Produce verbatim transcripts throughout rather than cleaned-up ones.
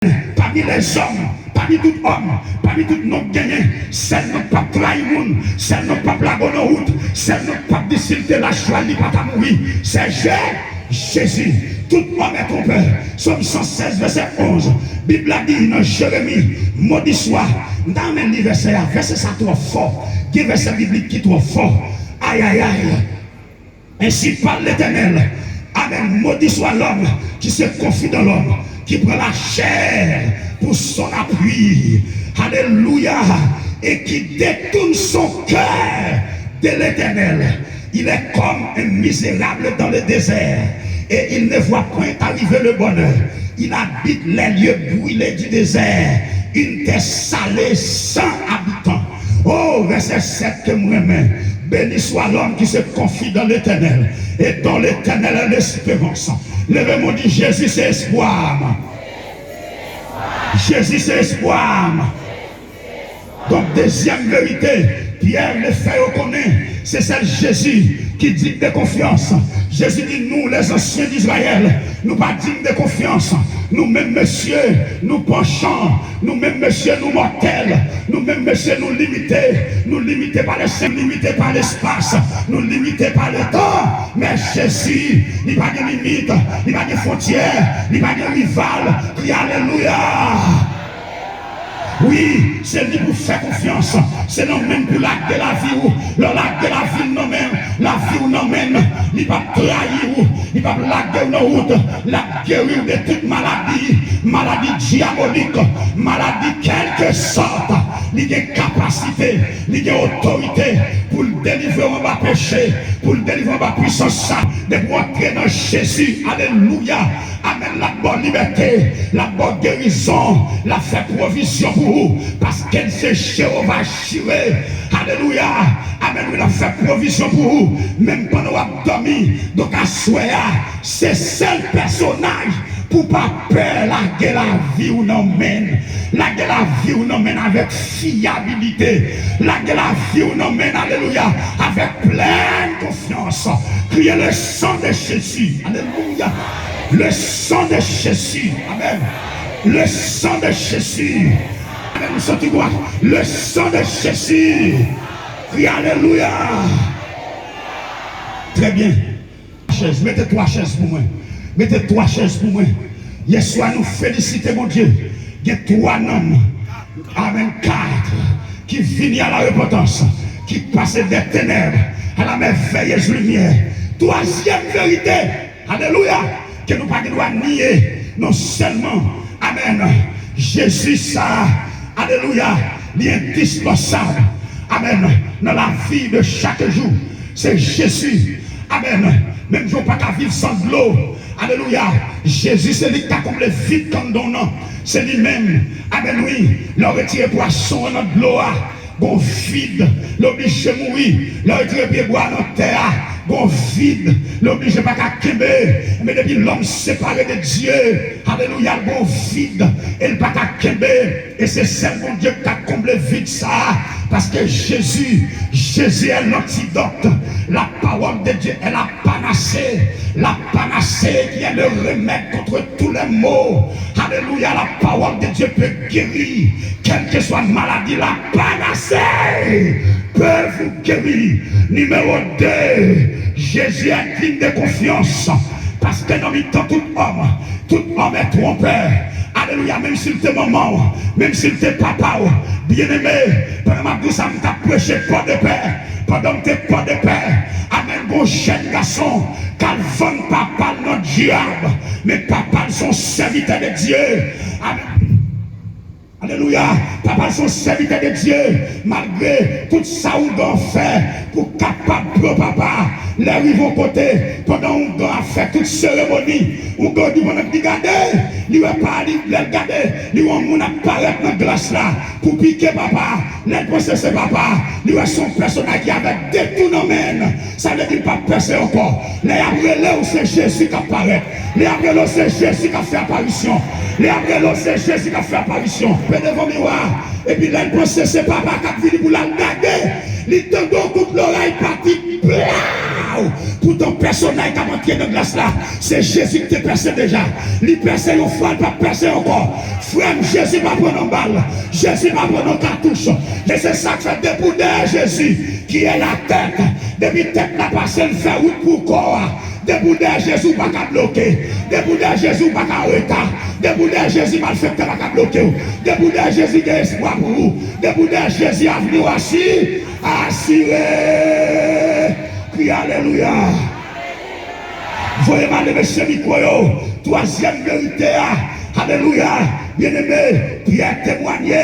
pami lèzòm, pami tout òm, pami tout non k genyen, sèl non k p ap trayi moun, sèl non k p ap lage w nan wout, sèl non k p ap di si l te lach jwèl li pa ta mouri. Se Je, Jezi. Tout homme est trompeur. Sòm san sèz, vèsè onz. Bib la di nan Jeremi, maudit soit. M ta renmen li vèsè a. Vèsè sa twò fò. Gen vèsè biblik ki twò fò. Ayayay. Ainsi parle l'Éternel. Amen. Maudit soit l'homme qui se confie dans l'homme, qui prend la chair pour son appui. Alléluia. Et qui détourne son cœur de l'Éternel. Il est comme un misérable dans le désert, et il ne voit point arriver le bonheur. Il habite les lieux brûlés du désert, une terre salée sans habitant. Oh, vèsè sèt ke m renmen. Béni soit l'homme qui se confie dans l'Éternel et dont l'Éternel est l'espérance. Leve men w, di, Jezi se espwa m. Jezi se espwa m. Donk, dezyèm verite, Pyè vle fè yo konnen, se sèl Jezi ki dign de konfyans. Jezi di, nou, les anciens d'Israël, nou pa dign de konfyans. Nou menm, mesye, nou panchan. Nou menm, mesye, nou mòtèl. Nou menm, mesye, nou limite. Nou limite pa lè, limite pa lespas. Nou limite pa letan. Men Jezi, li pa gen limit. Li pa gen fwontyè. Li pa gen rival. Kriye alelouya! Wi, se li pou fè konfyans. Se nan men l pou lage lavi w. Lè w lage lavi w nan men l, lavi w nan men l, li p ap trayi w, li p ap lage w nan wout. L ap geri w de tout maladi, maladi dyabolik, maladi kèlkesòt. Li gen kapasite, li gen otorite pou l delivre w anba peche, pou l delivre w anba pwisans sa. Depi w antre nan Jezi, alelouya, amèn, l ap ba w libète, l ap ba w gerizon, l ap fè pwovizyon pou ou, paske l se Jewova Jire. Alelouya, amèn, wi, l ap fè pwovizyon pou ou, menm pandan w ap dòmi. Donk, aswè a, se sèl pèsonaj pou w pa pè lage lavi w nan men l. Lage lavi w nan men l avèk fyabilite. Lage lavi w nan men l, alelouya, avèk plèn konfyans. Kriye, le sang de Jésus. Alelouya. Le sang de Jésus. Amèn. Le sang de Jésus. Amèn. M santi gwa. Le sang de Jésus. Kriye, alelouya. Trè byen. Chèz, mete twa chèz pou mwen. Mete twa chèz pou mwen. Yèswa, nou felisite Bondye. Gen twa nanm. Amèn. Kat. Ki vini à la repentance. Ki pase des ténèbres à la merveilleuse lumière. Twazyèm verite. Alelouya. Ke nou pa gen dwa nye. Non sèlman. Amèn. Jezi sa. Alelouya. Li endispansab. Amèn. Nan lavi de chak jou. Se Jezi. Amèn. Menm jan w pa ka viv san dlo. Alelouya. Jezi se li ki ka konble vid k anndan w nan. Se li menm. Amèn, wi. Lè w retire pwason an nan dlo a, gon vid. L oblije mouri. Lè w retire pyebwa nan tè a, gon vid. L oblije pa ka kenbe. Men depi lòm separe de Dye, alelouya, gon vid. E l pa ka kenbe. E se sèl Bondye k ka konble vid sa a, paske Jezi, Jezi est l'antidote. La parole de Dieu est la panacée. La panacée qui est le remède contre tous les maux. Alelouya, la parole de Dieu peut guérir. Quelle que soit maladie, la panacée peut vous guérir. Nimewo de, Jezi est digne de konfyans. Paske nan mitan tout òm, tout òm est trompeur. Alelouya, menm si l te manman w, menm si l te papa w, byeneme, pandan m ap di w sa, m t ap preche Pòdepè. Pandan m te Pòdepè, amèn, gon jèn gason k al vann papa l nan dyab, men papa l se yon sèvitè de Dye. Amèn. Alelouya. Papa l se yon sèvitè de Dye. Malgre tout sa ougan fè pou kapab pran papa, lè rive yon kote, pandan ougan ap fè tout seremoni, ougan di pandan li gade, li wè pa li, lè l gade, li wè yon moun ap parèt nan glas la pou pike papa. Lè l panse se papa, li wè se yon pèsonaj ki avèk de twou nan men l. Sa vle di l p ap pèse ankò. Lè y ap rele w, se Jezi k ap parèt. Lè y ap rele w, se Jezi k ap fè aparisyon. Lè y ap rele w, se Jezi k ap fè aparisyon. Pe devan miwa. Epi lè l panse se papa k ap vini pou l al gade, li tande yon kout loray pati. Plaw! Poutan, pèsonaj k ap antre nan glas la, se Jezi ki te pèse deja. Li pèse yon fwa, li p ap pèse ankò. Frè m, Jezi pa pran nan bal. Jezi pa pran nan katouch. E se sa k fè depi w dèyè Jezi, ki e latèt, depi tèt la pase, l fè wout pou kò a. Depi w dèyè Jezi, w pa ka bloke. Depi w dèyè Jezi, w pa ka an reta. Depi w dèyè Jezi, malfektè pa ka bloke w. Depi w dèyè Jezi, gen espwa pou ou. Depi w dèyè Jezi, avni w asi-, asire. Kriye alelouya. Voye m ale, mesye, mikwo yo. Twazyèm verite a. Alelouya. Byeneme, Pyè temwanye,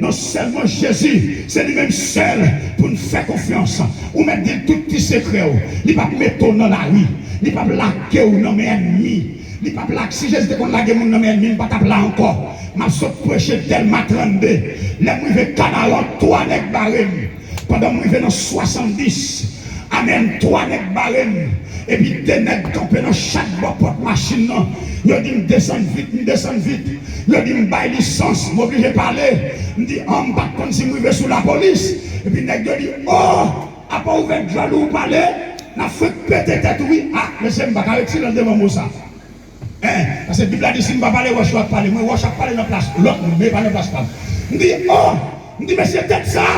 non sèlman Jezi, se li menm sèl pou n fè konfyans. Ou mèt di l tout ti sekrè w. Li p ap mete w nan lari. Li p ap lage w nan men ènmi. Li p ap lage, si Jezi te konn lage moun nan men ènmi, m pa t ap la ankò. M ap sot preche Dèlma trannde. Lè m rive Kanaran, twa nèg bare m. Pandan m rive nan swasanndis, amèn, twa nèg bare m. Epi de nèg kanpe nan chak bò pòt machin nan. Yo di m desann vit, m desann vit. Yo di m bay lisans, m oblije pale. M di, an, m pa t konn si m rive sou lapolis. Epi nèg yo di, o, apa w ouvè djòl ou, ou pale, n ap fenk pete tèt ou wi. A, mesye, m pa ka retire l devan mo sa. Hein, paske Bib la di, si m pa pale, wòch yo ap pale. Mwen, wòch ap pale nan plas lòt moun, men pa nan plas pa m. M di, o! M di, mesye, tèt sa,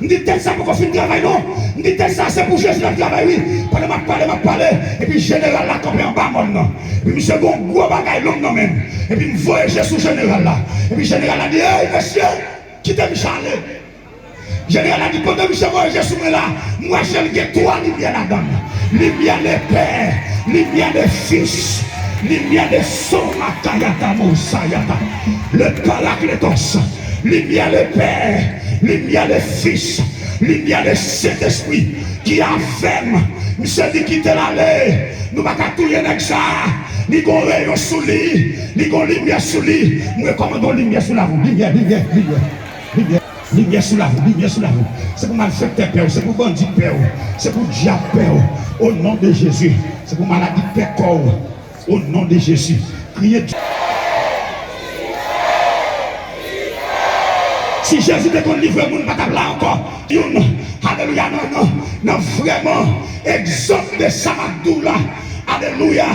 m di, tèt sa poko fin travay non. M di, tèt sa, se pou Jezi l ap travay, wi. Pandan m ap pale, m ap pale, epi jeneral la kanpe anba mòn nan. Epi misye gen yon gwo bagay long nan men l. Epi m voye je sou jeneral la. Epi jeneral la di, ey, mesye, kite misye ale. Jeneral la di, pandan misye voye je sou mwen la, m wè je l gen twa limyè ladan l. Limyè Lepè, limyè Lefis, limyè Lesomakayata Mosayata, le Parakletos, limyè Lepè, limyè Lefis, limyè Lesentespri ki avè m. Misye di, kite l ale, nou pa ka touye nèg sa a. Li gon reyon sou li, li gon limyè sou li. M rekòmande w limyè sou lavi w. Limyè, limyè, limyè. Limyè, limyè sou lavi w, limyè sou lavi w. Se pou malfektè pè w, se pou bandi pè w, se pou dyab pè w. O non de Jezi, se pou maladi pè kò w. O non de Jezi, kriye. Si Jezi te konn livre moun, pa t ap la ankò. Youn, alelouya, nan, nan, nan vrèman egzanp de sa m ap di w la. Alelouya,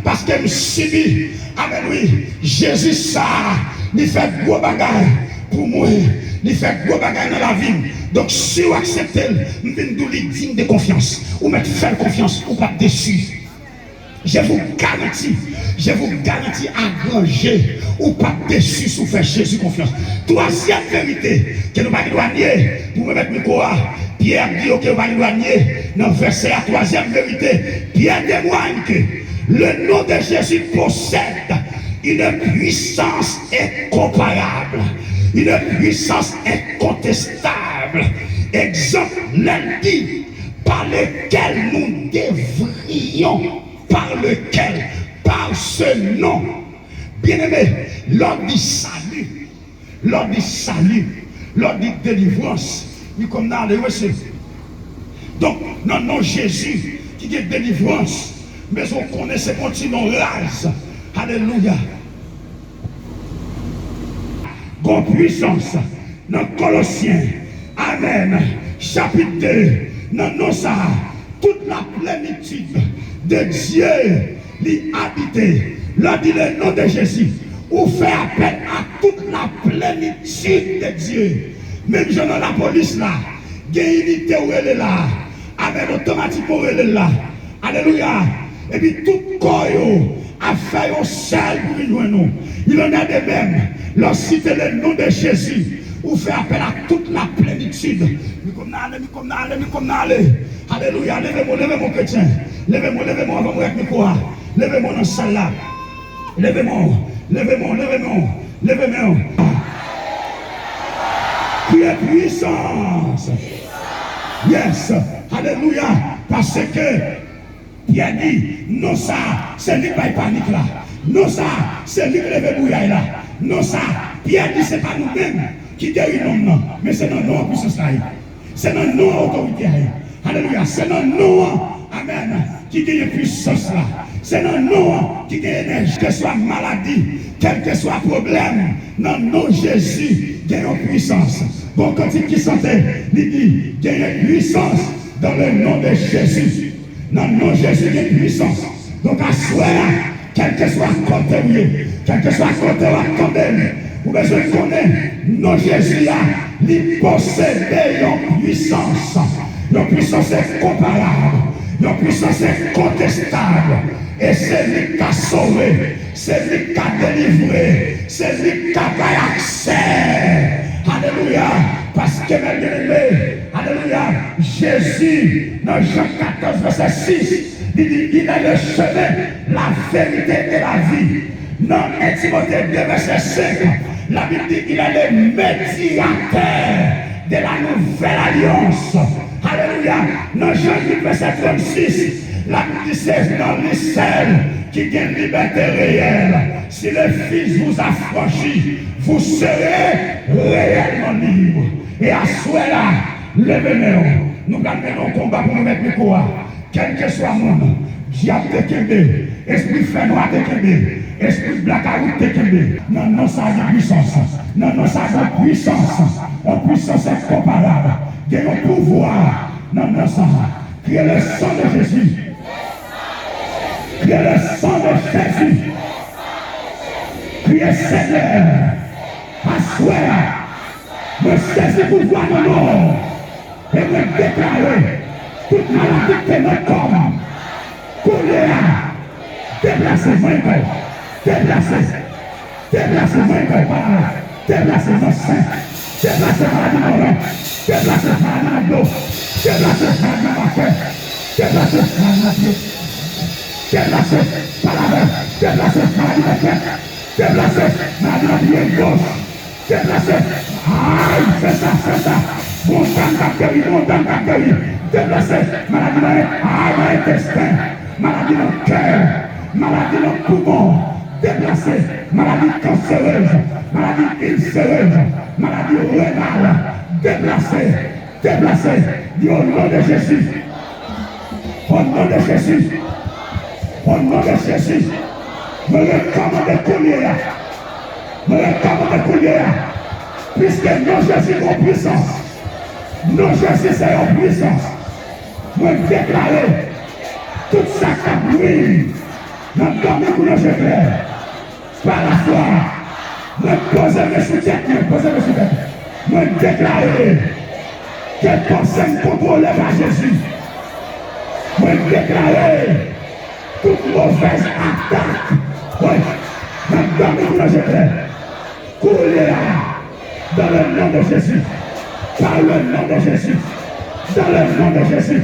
paske m sibi, alelouya, Jezi sa, li fè gwo bagay pou mwen. Li fè gwo bagay nan lavi m. Donk, si w aksepte l, m vin di w li digne de confiance. Ou mèt fè l konfyans, ou p ap desi. Je vous garantis, je vous garantis à grands jeux, ou p ap desi si w fè Jezi konfyans. Twazyèm verite ke nou pa gen dwa nye, pou mwen mèt mikwo a, Pyè ap di yo ke yo pa gen dwa nye nan vèsè a. Twazyèm verite, Pyè temwanye ke le nom de Jésus possède une puissance incomparable, une puissance incontestable. Egzanp, lè l di, par lequel nous devrions, par lequel, par ce nom. Byeneme, lè w di sali, lè w di sali, lè w di delivrans, li kòm nan ale, wi, se. Donk, nan non Jezi, ki gen delivrans, bezwen konnen se pa yon ti non raz. Alelouya. Gon pwisans nan Kolosyen. Amèn. Chapit de, nan non sa a, tout la plenitid de Dye li abite. Lè w di le non de Jezi, ou fè apèl a tout la plenitid de Dye. Menm jan nan lapolis la, gen inite w rele la. Amèn. Otomatikman w rele l la. Alelouya. Epi tout kò yo ap fè yon sèl pou vin jwenn ou. Il en est de même, lè w site le non de Jezi, ou fè apèl a tout la plenitid. Mikwo m nan ale, mikwo m nan ale, mikwo m nan ale. Alelouya. Leve men w, leve men w, kretyen. Leve men w, leve men w, avan m rèk mikwo a. Leve men w nan sal la. Leve men w, leve men w, leve men w, leve men w. Kriye pwisans. Yes. Alelouya. Paske Pyè di, non sa a, se li k bay panik la. Non sa a, se li k leve bouyay la. Non sa a, Pyè di, se pa nou menm ki geri nonm nan, men se nan non an pwisans la ye. Se nan non an otorite a ye. Alelouya. Se nan non an, amèn, ki genyen pwisans la. Se nan non an ki genyen enèji. Kèlkeswa maladi, kèlkeswa pwoblèm, nan non Jezi, gen yon pwisans. Gon kantik ki chante, li di, genyen pwisans dans le nom de Jésus. Nan non Jezi gen pwisans. Donk, aswè a, kèlkeswa kote w ye, kèlkeswa kote w ap tande m, ou bezwen konnen non Jezi a, li posede yon pwisans. Yon pwisans enkonparab, yon pwisans enkontestab. E se li k ka sove, se li k ka delivre, se li k ka bay aksè. Alelouya! Paske, mè byeneme, alelouya, Jezi, nan Jan katòz, vèsè sis, li di, il est le chemin, la vérité et la vie. Nan en Timote de, vèsè senk, Labib di, il est le médiateur de la nouvelle alliance. Alelouya! Nan Jan uit, vèsè trannsis, Labib di, se nan li sèl ki gen libète reyèl. Si le Fils vous affranchit, vous serez réellement libre. E aswè la, leve men w. Nou pral mennen yon konba pou nou mèt mikwo a. Kèlkeswa moun dyab te kenbe, espri fènwa te kenbe, espri blakawout te kenbe, nan non sa gen pwisans. Nan non sa gen pwisans. Yon pwisans enkonparab. Gen yon pouvwa nan non sa. Criez le sang de Jésus. Criez le sang de Jésus. Criez, Seigneur. Aswè a, mwen sezi pouvwa nan non w. E mwen deklare, tout maladi ki te nan kò m, koulye a, deplase, mwen kò, deplase, deplase, mwen kò, maladi, deplase nan sen, deplase maladi nan ren, deplase maladi nan do, deplase maladi nan bakè, deplase maladi nan pye, deplase palavè, deplase maladi nan tèt, deplase maladi nan pye goch. Deplase. Ay, se sa, se sa. Gon dam k ap geri, gon dam k ap geri. Deplase. Maladi nan, ay, nan entesten. Maladi nan kè. Maladi nan poumon. Deplase. Maladi kanserez. Maladi ilserez. Maladi renal. Deplase. Deplase. Di, o non de Jezi. O non de Jezi. O non de Jezi. Mwen rekòmande koulye a. Mwen rekòmande koulye a. Piske non Jezi gon pwisans. Non Jezi se yon pwisans. Mwen deklare tout sa k ap nwi nan dòmi kou nan je klè. Pa lafwa, mwen poze men sou tèt mwen, poze men sou tèt mwen. Mwen deklare ke panse m kontwole pa Jezi. Mwen deklare tout movèz atak, wi, nan dòmi kou nan je klè. Koulye a, dans le nom de Jésus, par le nom de Jésus, dans le nom de Jésus,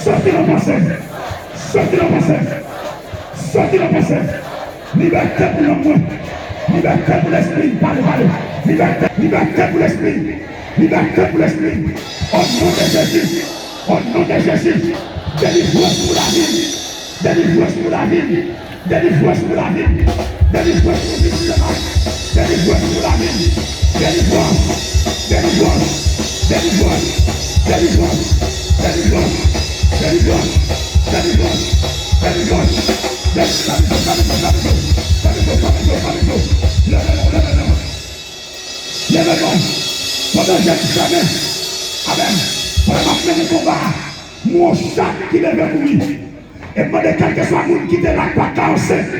soti nan panse m, soti nan panse m, soti nan panse m. Libète pou nanm mwen. Libète pou lespri m. Pale, pale. Libète, libète pou lespri m. Libète pou lespri m. O non de Jezi. O non de Jezi. Delivrans pou lavi m. Delivrans pou lavi m. Delivrans pou lavi m. Delivrans pou vi m. Delivrans pou lavi m. Delivrans. Delivrans. Delivrans. Leve non, leve non. Leve non. Pandan je m fèmen. Amèn. Pandan m ap mennen konba a, m wè yon chat ki leve kouri. E m mande kèlkeswa moun ki te la k pa ka ansent.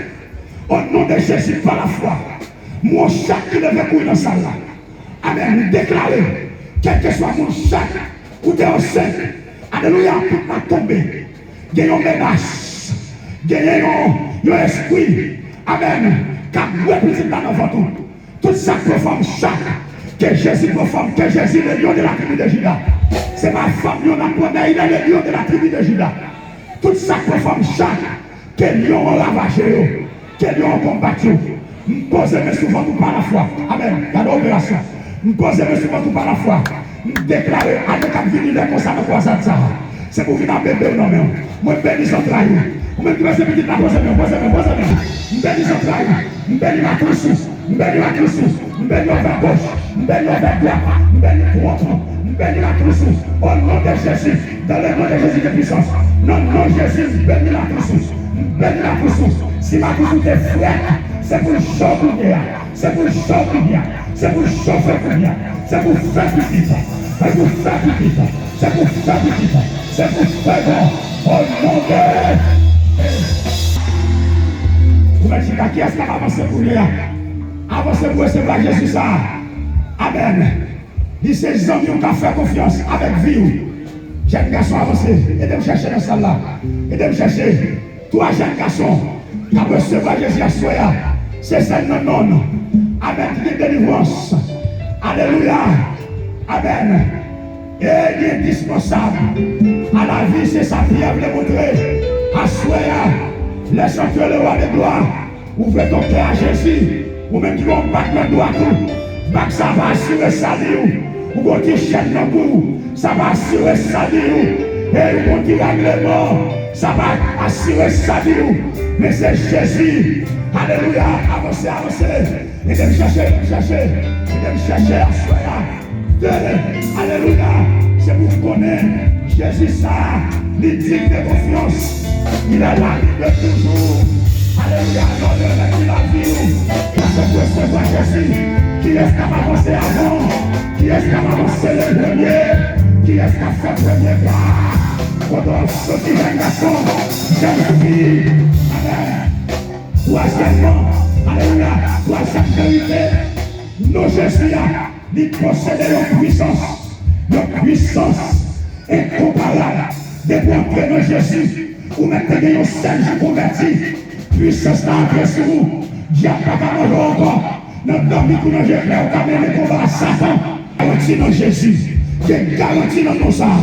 O non de Jezi, pa lafwa, m wè yon chat ki leve kouri nan sal la. Amèn. M deklare, kèlkeswa moun chat ou te ansent, alelouya, tout la tonbe. Gen yon menas, genyen yon, yon espri, amèn, k ap bwè pitit la nan vant ou. Tout sa k pran fòm chat, ke Jezi pran fòm, ke Jezi le lion de la tribu de Juda. Se pa fòm yon n ap pran, men il est le lion de la tribu de Juda. Tout sa k pran fòm chat, ke lyon an ravaje yo, ke lyon an konbat yo. M poze men sou vant ou pa lafwa. Amèn. Gade operasyon. M poze men sou vant ou pa lafwa. M deklare ane k ap vini lè konsa nan kwazad sa a, se pou vin a bebe w nan men w. Mwen beni zantray ou. Ou menm ki bezwen pitit la, poze men w, poze men w, poze men w. M beni zantray ou. M beni matris ou. M beni matris ou. M beni ovè goch. M beni ovè dwat. M beni twonp ou. M beni matris ou. O non de Jezi. Dans le nom de Jésus de puissance. Nan non Jezi, m beni matris ou. M beni matris ou. Si matris ou te frèt, se pou l cho kounye a. Se pou l cho kounye a. Se pou l chofe kounye a. Se pou fè pitit. Se pou fè pitit. Se pou fè pitit. Se pou fè bon. O non de Ou mèt chita, kiyès k ap avanse kounye a? Avanse pou resevwa Jezi sa a. Amèn. Li se zanmi w k ap fè konfyans avèk vi w. Jèn gason, avanse. Ede m chèche nan sal la. Ede m chèche. Twa jèn gason k ap resevwa Jezi aswè a. Se sèl nan non l. Amèn. Ki gen delivrans. Alelouya. Amèn. E li endispansab a lavi, se sa Pyè vle montre. Aswè a, le Seigneur, le Roi de gloire, ouvre ton cœur à Jésus. Ou menm ki gen yon bag nan dwat ou, bag sa pa asire sali w. Ou gon ti chèn nan kou w, sa pa asire sali w. E ou gon ti ragleman, sa pa asire sali w. Men se Jezi. Alelouya. Avanse, avanse. Ede m chèche, ede m chèche. Ede m chèche aswè a. Alelouya. Se pou w konnen Jezi sa a, li dign de konfyans. Il est là, il est toujours. Alelouya. Non de mèt ki lavi w. Kiyès k ap resevwa Jezi? Kiyès k ap avanse avan? Kiyès k ap avanse le premye? Kiyès k ap fè premye pa? Kote w soti, jèn gason, jèn fi? Amèn. Twazyèmman, alelouya, twazyèm verite, non Jezi a, li posede yon pwisans, yon pwisans enkonparab. Depi w antre nan Jezi, ou mèt te gen yon sèl jou konvèti, pwisans la antre sou ou, dyab pa ka manje w ankò. Nan dòmi kou nan je klè, ou ka mennen konba a Satan. Garanti nan Jezi. Gen garanti nan non sa a.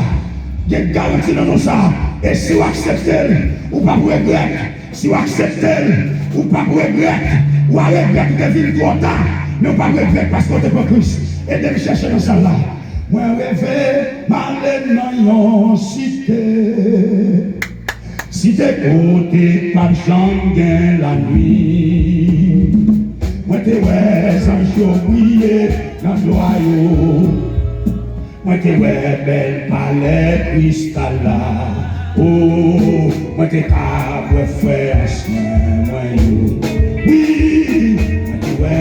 Gen garanti nan non sa a. E si w aksepte l, ou p ap regrèt. Si w aksepte l, ou p ap regrèt. W a regrèt ou te vin twò ta, men w p ap regrèt paske w te pran Kris. Ede m chèche nan sal la. Mwen reve m ale nan yon site. Site kote p ap janm gen lannuit. Mwen te wè zanj yo briye nan glwa yo. Mwen te wè bèl palè kristal la. O, mwen te ka bwè frè ansyen mwen yo. Wi, mwen te wè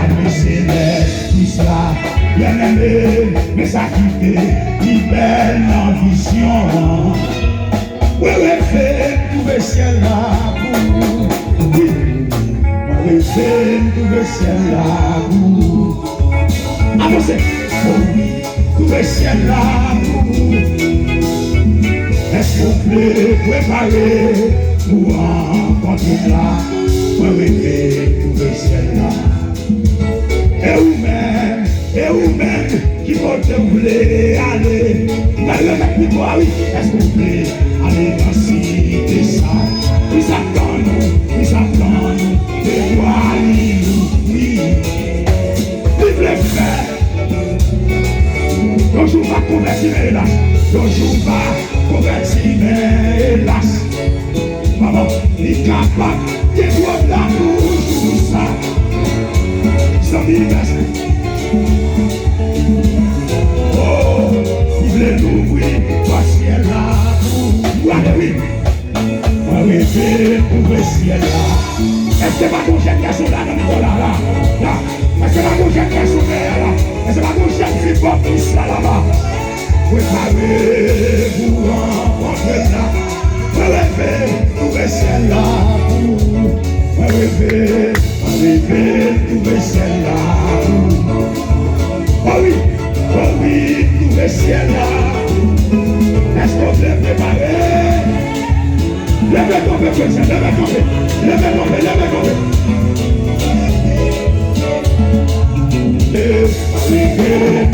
ame selès Kris la. Byeneme, men sa ki te pi bèl nan vizyon an. Mwen reve m twouve syèl la pou ou. Wi, mwen reve m twouve syèl la pou ou. Avanse. O wi, twouve syèl la pou ou. Èske w vle prepare pou rankontre l la? Mwen reve twouve syèl la. E ou menm, e ou menm, ki kote w vle ale? M pral remèt mikwo a, wi. Èske w vle ale nan site sa? Kris ap tann ou, Kris ap tann ou. Devwale li, wi. Li vle fè. Yon jou w va konvèti, men elas. Yon jou w va konvèti, men elas. Manman, li kapab gen pwob la pou ou sou sa. Zanmi, mèsi. O, li vle louvri pòt syèl la pou ou. Ou ale, wi. Mwen reve twouve syèl la. Èske pa gon jèn gason la nan mikwo la, la? La. Èske pa gon jèn gason dèyè la? Èske pa gon jèn fi bò plis la, laba? Prepare pou rankontre l la. Mwen reve twouve syèl la pou ou. Mwen reve, mwen reve twouve syèl la pou ou. O wi, o wi, twouve syèl la. Èske w vle prepare? Leve kanpe, kretyen, leve kanpe. Leve kanpe, leve kanpe. Leve,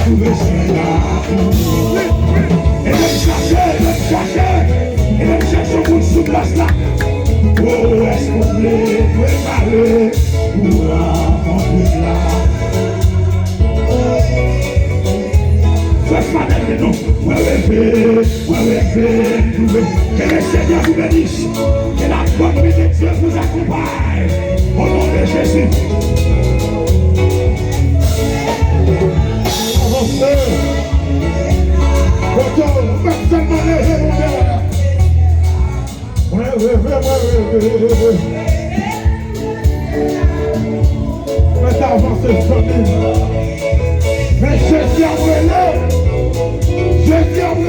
twouve syèl la. Ede m chache, ede m chache. Ede m chache yon moun sou plas la. O, èske w vle prepare pou rankontre la? Fè fanèk non. Mwen reve, mwen reve, mwen reve. Que le Seigneur vous bénisse. Que la bonne nuit de Dieu vous accompagne. Au nom de Jésus. Avanse. Kote w mèt sèlman leve, Bondye. Mwen reve, mwen reve. Mèt avanse, zanmi m. Men Jezi ap rele. Jezi ap